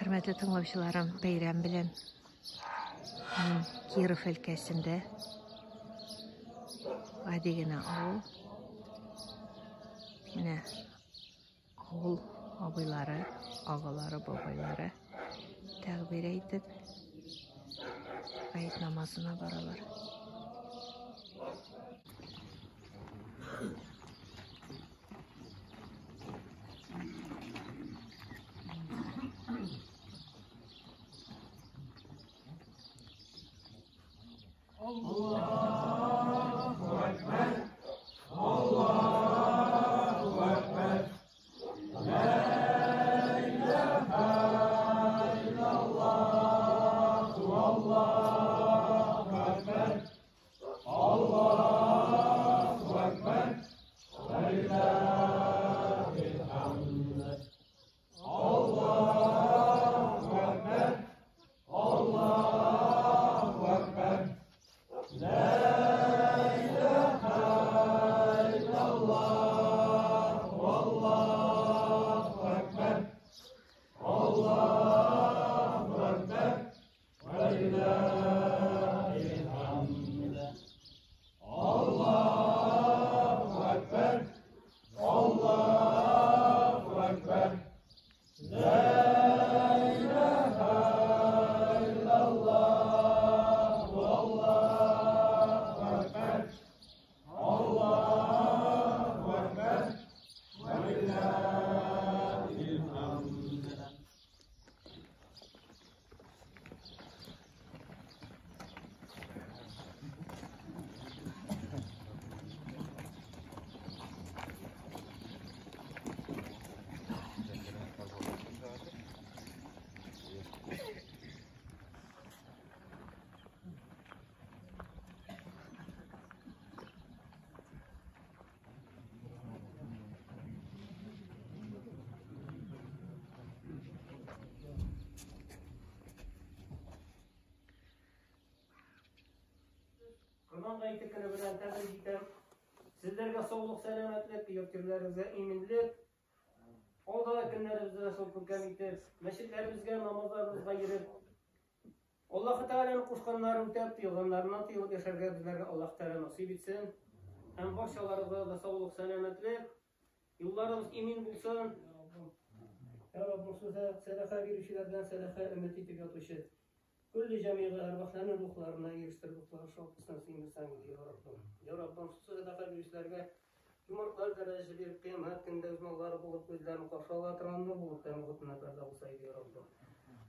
Хөрмәтле тыңлаучыларым, бәйрәм белән. Мин Киров өлкәсендә. Гади генә авыл. Менә авыл абыйлары, агалары, бабайлары тәкбир әйтеп, гает намазына баралар. Корбан гаете көне белән тәбрик итәм. Сезләргә саулык, сәламәтлек, йорт-җирләрегезгә иминлек. Алдагы көннәребездә дә шул күркәм итеп, мәчетләребезгә, намазларыбызга йөреп, Аллаһы Тәгаләнең кушканнарын үтәп, тыелганнарыннан тыелып яшәргә безләргә Аллаһ Тәгалә насыйп итсен. Һәм барчаларыгызга да саулык, сәламәтлек, юлларыбыз имин булсын. Я Раббым, шул сәдака бирүчеләрдән сәдака өмет итеп ятучы Күлле җәмигъ әрвахларның рухларына ирештереп рухларын шатлыксыз сыймасаң иде, я Раббым. Я Раббым, шул сәдака бирүчеләргә юмартлар дәрәҗәсе биреп, кыямәт көнендә үз маллары булып, үзләрен каршы ала торган нур булып тәмугытына пәрдә булса иде, я Раббым.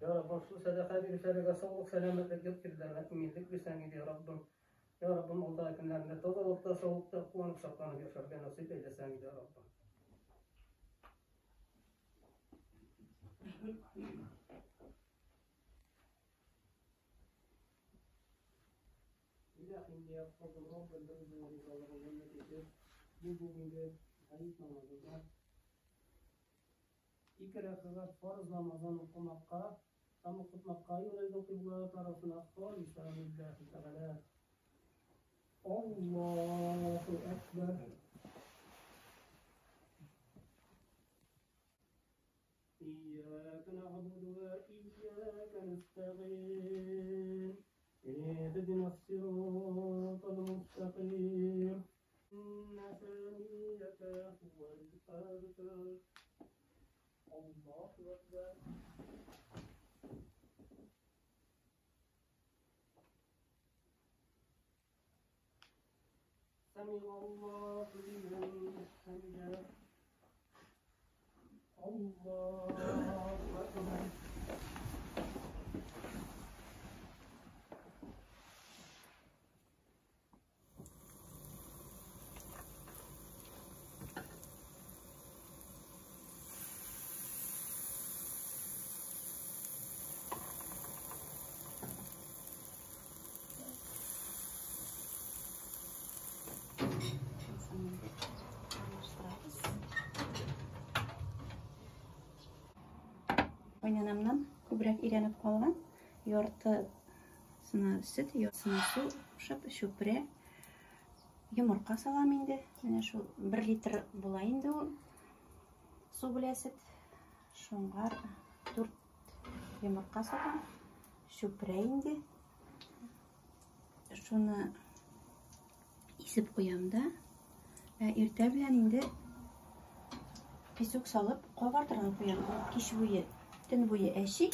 Я Раббым, шул сәдака бирүчеләргә саулык, сәламәтлек, йорт-җирләренә иминлек бирсәң иде, я Раббым. Я Раббым, алдагы көннәрендә тазалыкта, саулыкта, куанып, шатланып яшәргә насыйп әйләсәң иде, я Раббым. Ике рәкәгать фарыз намазын укымакка һәм укытмакка юнәлдем кыйбла тарафына халисан лиллаһи тәгалә. Аллаһу әкбәр. إياك نعبد وإياك نستعين اهدنا الصراط المستقيم إن شانئك هو الأبتر. الله أكبر. سمع الله لمن حمده. الله أكبر. Кайнанамнан күбрәк өйрәнеп калган. Яртысына сөт, яртысына су кушып, чүпрә, йомырка салам инде. Менә шул 1 литр була инде ул су белән сөт. Шуңар 4 Йомырка салам. Чүпрә инде. Шуны изеп куям да. Ә иртә белән инде песок салып кабартырга куям. Ул кич буе, төн буе әчи.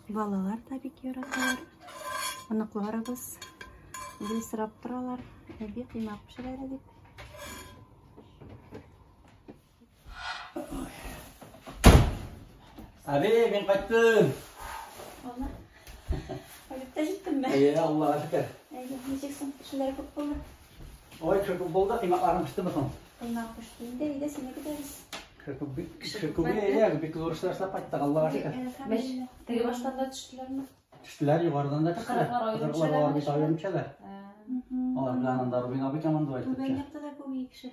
Балалар да бик яраталар. Оныкларыбыз гел сорап торалар. Әби коймак пешерә әле дип. Әби, мин кайттым. Алла. Кайтып та җиттеңме? Әйе, Аллага шөкер. Әйе, ничек соң? Кешеләр күп булды. Ой, кеше күп булды, коймакларың пештеме соң? Коймак пеште инде, әйдә сине көтәбез. Кеше күп, бик, кеше күп, әйе, бик зур эшләр эшләп кайттык, Аллага шөкер. Әлхәмдүлилләһ. Теге баштан да төштеләрме? Төштеләр, югарыдан да төштеләр. Тыкрыклар аерым Тыкрыклар алар бит төшәләрме? аерым төшәләр. Алар белән анда Рубин абый командовать итеп Түбән төшә. якта да күп кеше.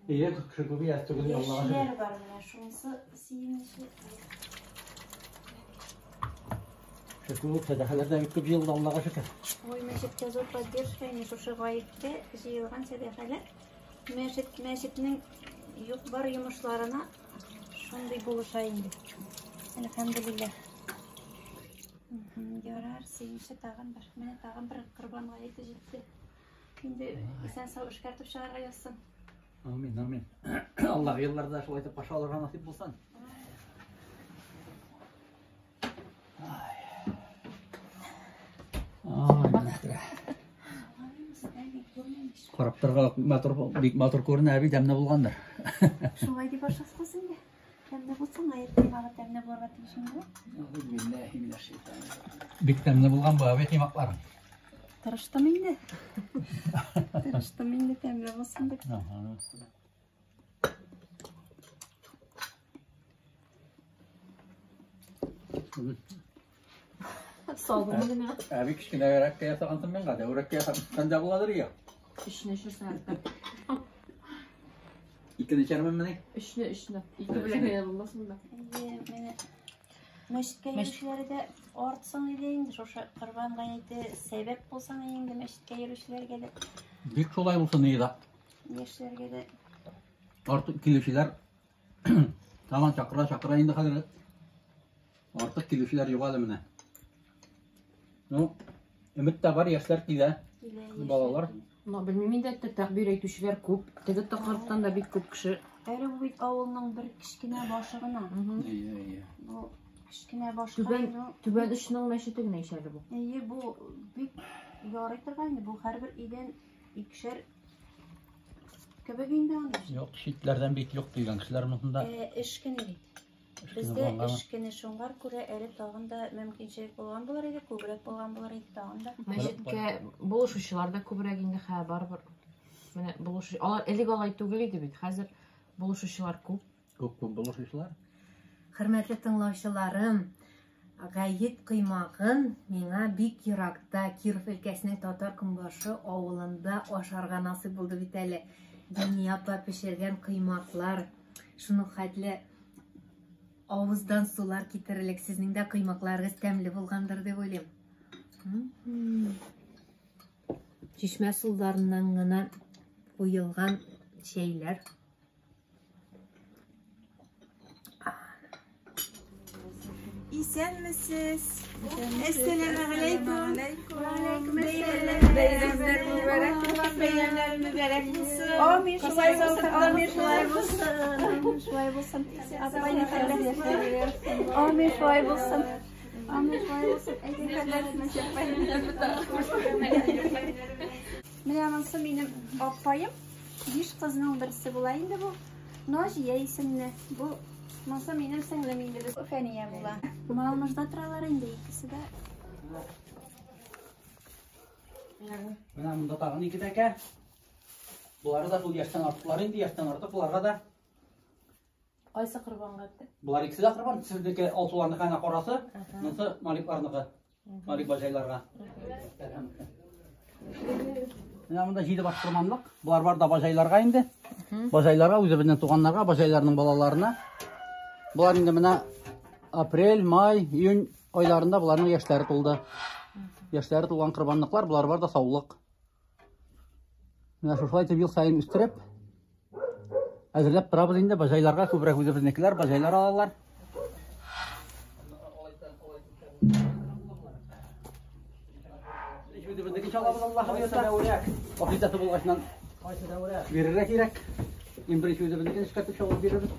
Әйе, кеше күп, әз түгел, Аллага шөкер. Яшьләр бар менә, шунысы сөенечле. Кеше күп, сәдакалар да бик күп җыелды, Аллага шөкер. Ой, мәчеткә зур поддержка инде шушы гаеткә җыелган сәдакалар. Мәчет, мәчетнең юк бар йомышларына шундый булыша инде. Әлхәмдүлилләһ. Ярар, сөенче тагын бер. Менә тагын бер корбан гаете җитте. Инде исән сау эшкәртеп чыгарга язсын. Амин, амин. Аллаһ елларда шулай итеп каршы алырга насыйп булсын. Ай. Ай, менә. Карап торырга матур, бик матур күренә, әби тәмле булгандыр. Шулай дип ашаткыз инде. Тәмле булсын, гает коймагы тәмле булырга тиеш инде. Бик тәмле булган бу әби коймакларың. Тырыштым инде. Тырыштым инде тәмле булсын дип. Ага. Салдым гына. Әби кечкенәрәк тә ясагансың миңа, дәүрәк тә ясаган да буладыр я. Өчне эчерсең хәтта. Икене эчәрмен менә. Өчне, өчне. Ике белән генә булмасын да. Әйе, менә мәчеткә йөрүчеләре дә артсын иде инде. Шушы Корбан гаете сәбәп булсын инде мәчеткә йөрүчеләргә дә, Бик шулай булсын иде. яшьләргә дә. Артык килүчеләр таман чакыра чакыра инде хәзер. Артык килүчеләр юк әле менә. Ну, өмет тә бар, яшьләр килә. Килә, яшьләр Балалар. килә. Но белмим инде, әтте тәкбир әйтүчеләр күп. Теге тыкрыктан да бик күп кеше. Әле бу бит авылның бер кечкенә башы гына. Әйе, әйе. Бу кечкенә башка Түбән инде ул. Түбән очның мәчете генә ич әле бу. Әйе, бу бик ярый торган инде. Бу һәрбер өйдән икешәр кебек инде аны. Юк, читләрдән бик юк дигән кешеләр монда. Ә, эш көне бит. Эш көне Бездә булгангамы? эш көне шуңар күрә әле тагын да мөмкинчелек булган булыр иде, күбрәк булган булыр иде тагын да. Мәчеткә булышучылар да күбрәк инде хә барыбер. Менә булышу алар элек алай түгел иде бит. Хәзер булышучылар күп. Күп күп булышучылар. Хөрмәтле тыңлаучыларым, гает коймагын миңа бик еракта Киров өлкәсенең Татар Көнбашы авылында ашарга насыйп булды бит әле. Дания апа пешергән коймаклар шуның хәтле авыздан сулар китерерлек. Сезнең дә коймакларыгыз тәмле булгандыр дип уйлыйм. Чишмә суларыннан гына куелган чәйләр. Исәнмесез. Әссәламегаләйкүм. Бәйрәмнәр мөбарәк булсын. Бәйрәмнәр мөбарәк булсын. Амин, шулай булсын, амин, шулай булсын. Амин, шулай булсын. Апай, Амин, шулай булсын. Амин, шулай булсын. Менә монысы минем апаем. Биш кызның берсе була инде бу. Наҗия исемле. Бу монысы минем сеңлем инде. Бу Фәния була. Малмыжда торалар инде икесе дә. Менә монда тагын ике тәкә. Булары да шул яшьтән артыклар инде, яшьтән артык буларга да. Кайсы корбанга әтте? Булар икесе дә корбан, сезнеке Алсуларныкы әнә карасы, монысы Маликларныкы. Малик бажайларга. Менә монда җиде баш корбанлык. Булар бар да бажайларга инде. Бажайларга, үзебезнең туганнарга, бажайларның балаларына. Булар инде менә апрель, май, июнь айларында буларның яшьләре тулды. Яшьләре тулган корбанлыклар, булар бар да саулык. Менә шушылай итеп ел саен үстереп, әзерләп торабыз инде. Баҗайларга күбрәк үзебезнекеләр, баҗайлар алалар. Үзебезнеке чалабыз, Аллаһы боерса. Акчасы булгачнан бирергә кирәк. Иң беренче үзебезнекен эшкәртеп чалып бирербез.